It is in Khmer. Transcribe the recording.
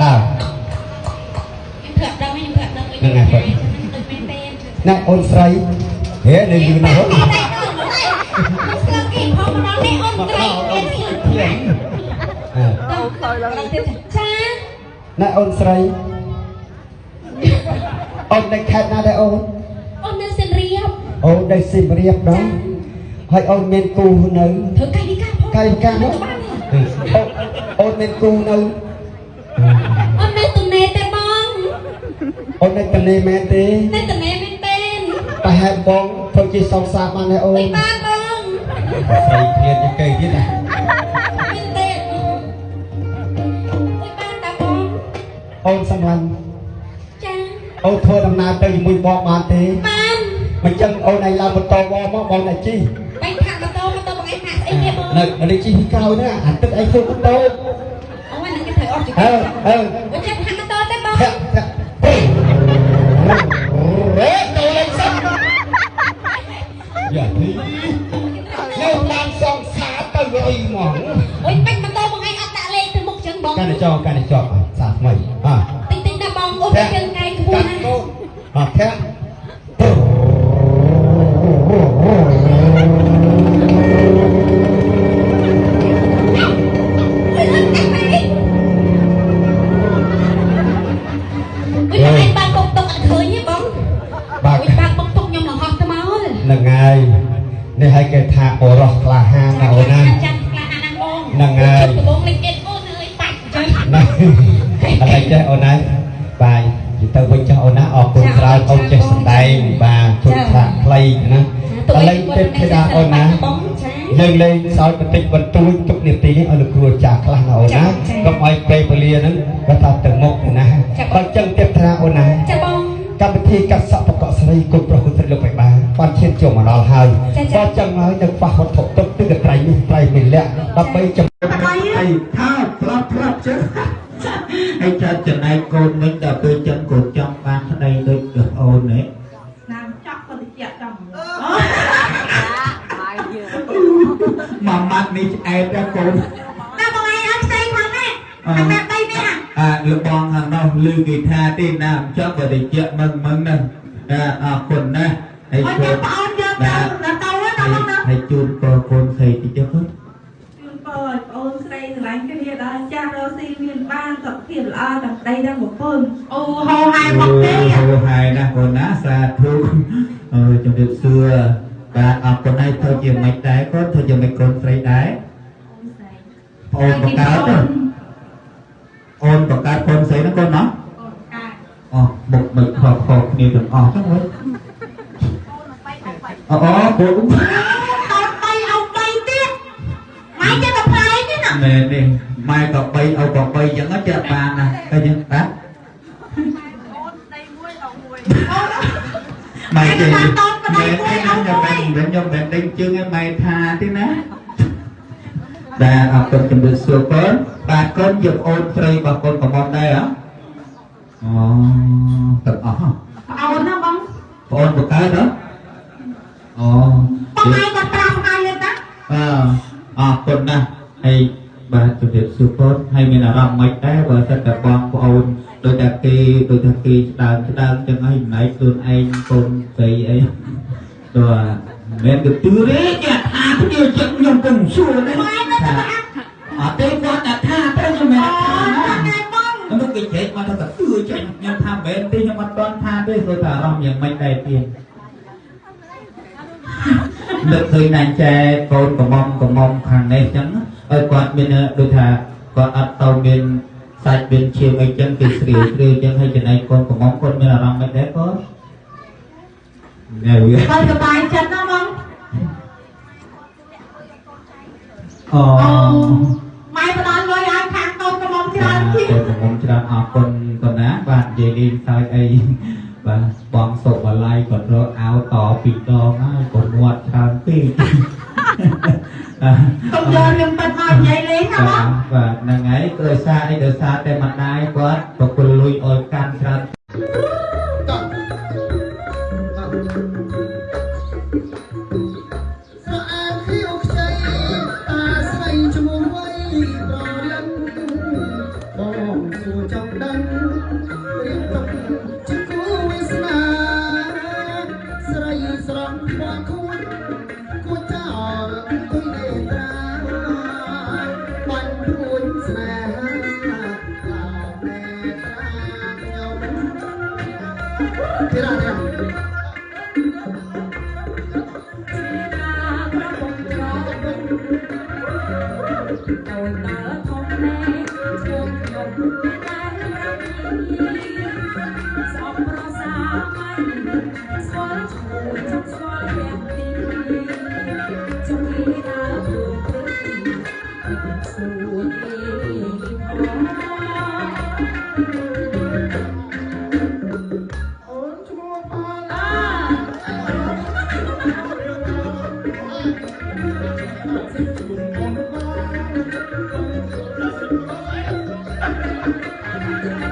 ដើរ ខ្ញុំធ្វើអត់ដឹងខ្ញុំធ្វើអត់ដឹង ហ្នឹងហើយបង ដូចមែនទេ ណែអូនស្រីហេនៅយូរណាស់ តែតែស្លឹកគេផងមកដល់នេះអូនត្រី អឺ ទៅចា ណែអូនស្រីអូននៅខេត្តណាដែរអូន អូននៅសៀមរាប អូននៅសៀមរាបដល់ហើយអូនមានគូនៅ ធ្វើកាយវិការផង កាយវិការនោះអូនអូនមានគូនៅ អូននៅទំនេរទេបង អូននៅតនេមែនទេ នៅទំនេរមែនទេ តែហេតុបងធ្វើជាសង្សារបានទេអូន មិនបានបង ស្រីឃ្លានជាងគេទៀតណា មែនទេអុយបានតាបង អូនសម្លាញ់ ចា អូនធ្វើដំណើរទៅជាមួយបងបានទេ បាន មិនចឹងអូនឯងឡើងម៉ូតូបងមកបងតែជិះ បាញ់ផាក់ម៉ូតូម៉ូតូបងឯងផាក់ស្អីគេបង នៅនេះជិះពីក្រោយណាអាទឹកឯងធ្វើម៉ូតូ អូហ្នឹងគេត្រូវអត់ជិះ អើអើ អូចាំផាក់ម៉ូតូទេបង ធាក់ធាក់រេទៅលេងសិនយ៉ាទីនៅបានសង្សារទៅអីហ្មង អូយបាញ់ម៉ូតូបងឯងអត់ដាក់លេខទៅមុខចឹងបង កាន់តែចងកាន់តែជាប់សាថ្មីអ่า តិចតិចណាបងអូនជើងកាយខ្ពស់ណាស់ អត់ធាក់ អូយអត់កាច់ទេអូយបងឯងបានបុកតុកអត់ឃើញទេបង បាទ អូយបានបុកតុកខ្ញុំលងហោះទៅមក ហ្នឹងហើយនេះឲ្យគេថាបរោះក្លាហានណាអូនណា ចាំក្លាហានណាបង ហ្នឹងហើយ ដំបងនេះគេអូនអើយបាច់ចឹង ណាឥឡូវចេះអូនណាបាទនិយាយទៅវិញចាស់អូនណាអរគុណច្រើនអូនចេះសំដែងបាទជួយថាខ្លីណាឥឡូវទេពធីតាអូនណា បងចា យើងលេងសើចបន្តិចបន្តួចទុកនាទីនេះឲ្យលោកគ្រូអាចារ្យខ្លះណាអូនណាកុំឲ្យពេលវេលាហ្នឹងគាត់ថាទៅមុខណាបើចឹងទេពធីតាអូនណា ចាបង កម្មវិធីកាត់សក់ប្រកបស្រីគុណប្រុសគុណស្រីលោកបៃបាបានឈានចូលមកដល់ហើយបើចឹងហើយនៅខ្វះវត្ថុទុកទឹកត្រៃនេះត្រៃមួយលក្ខដើម្បីចំ អីថាប្រាប់ប្រាប់ចឹងហើយចាត់ចំណែកកូនវិញដល់ពេលចឹងកូនចង់បានប្តីដូចអូនទេ ណាមចប់ក៏តិចចំ មួយម៉ាត់នេះឆ្អែតដល់កូន ណាបងឯងអត់ផ្សេងផងណាអាម៉ាក់បីនេះ អាលបងខាងនោះឮគេថាទេណាមិនចង់បើតិចមឹងមឹងណាអរគុណណាស់ហើយ អត់ចាំបងអូនយកទៅដល់ទៅណាបងណា ហើយជូនពរកូនស្រីតិចទៅ ជូនពរឲ្យបងអូនស្រីស្រឡាញ់គ្នាដល់ចាស់រស់ស៊ីមានបានសុខភាពល្អទាំងប្តីទាំងប្រពន្ធអូហោហែមកទេ ហោហែណាស់កូនណាសាធុអើជំរាបសួរបាទអរគុណហើយធ្វើជាមិនដែរកូនធ្វើជាមិនកូនស្រីដែរអូនបង្កើតអូនបង្កើតកូនស្រីហ្នឹងកូនណា អូនកា អូបុកមិនខុសខុសគ្នាទាំងអស់ចឹងវិញអូអូកូន អូនបីអូនបីទៀតម៉ែចេះតែផ្លែទេណា មែនទេម៉ែក៏បីឪក៏បីចឹងចេះបានណាឃើញទេបាទម៉ែចេះមែនទេខ្ញុំមិនខ្ញុំមិនដេញជើងឲ្យម៉ែថាទេណាបាទអរគុណជំរាបសួរកូនបាទកូនយកអូនស្រីរបស់កូនកំមុំដែរហ៎អូទាំងអស់ អូនណាបង បងអូនបង្កើតហ៎អូ បងឯងក៏ត្រាំហើយណា អើអរគុណណាស់ហើយបាទជំរាបសួរកូនហើយមានអារម្មណ៍មិនដែរបើសិនតែបងប្អូនដូចតែគេដូចតែគេស្ដើងស្ដើងចឹងហើយចំណែកខ្លួនឯងកូនស្រីអីដល់មិនទៅទឿទេគេថាគ្នាចឹងខ្ញុំកុំសួរណាអត់ទេគាត់តែថាទៅខ្ញុំមិនថាណា បង នោះគេជែកមកថាទឿចឹងខ្ញុំថាមិនទេខ្ញុំអត់ទាន់ថាទេព្រោះតែអារម្មណ៍យ៉ាងម៉េចដែរទៀតលើកឃើញណាញ់ចែកូនកំមុំកំមុំខាងនេះចឹងឲ្យគាត់មានដូចថាគាត់អត់ទៅមានសាច់មានឈាមអីចឹងគេស្រាវស្រាវចឹងហើយចំណែកកូនកំមុំគាត់មានអារម្មណ៍មិនដែរគាត់ណែវា បើសប្បាយចិត្តណាបង អូ អូម៉ែផ្ដល់លុយឲ្យខាងកូនកំមុំច្រើនជាង កូនកំមុំច្រើនអរគុណកូនណាបាទនិយាយលេងសើចអីបាទបងសុបល័យគាត់រកអាវតពីរដងហើយកូនមាត់ច្រើនពេក កុំយករឿងពិតមកនិយាយលេងណាបង បាទហ្នឹងហើយគឺដោយសារអីដោយសារតែម្ដាយគាត់ប្រគល់លុយឲ្យកាន់ច្រើន ស្រអែមខៀវខ្ចីតាស្រីឈ្មោះវ័យប្រលឹងបងសួ ចង់ដឹង រៀបទុកជាគូវាសនា ស្រីស្រស់ពណ៌ខួចគួចចោលទុយនេត្រា បាញ់ព្រួញស្នេហាឡោនេត្រាខ្ញុំទីរ៉ាទីរ៉ា ដោយដើធំណែឈួងខ្ញុំតែប្រាប់ស្អប់ប្រសាមៃ ស្គាល់ឈ្មោះចង់ស្គាល់ទាំងទី ចង់គេដើរធ្វើព្រឹកសួរគេផង អូនឈ្មោះផល អើ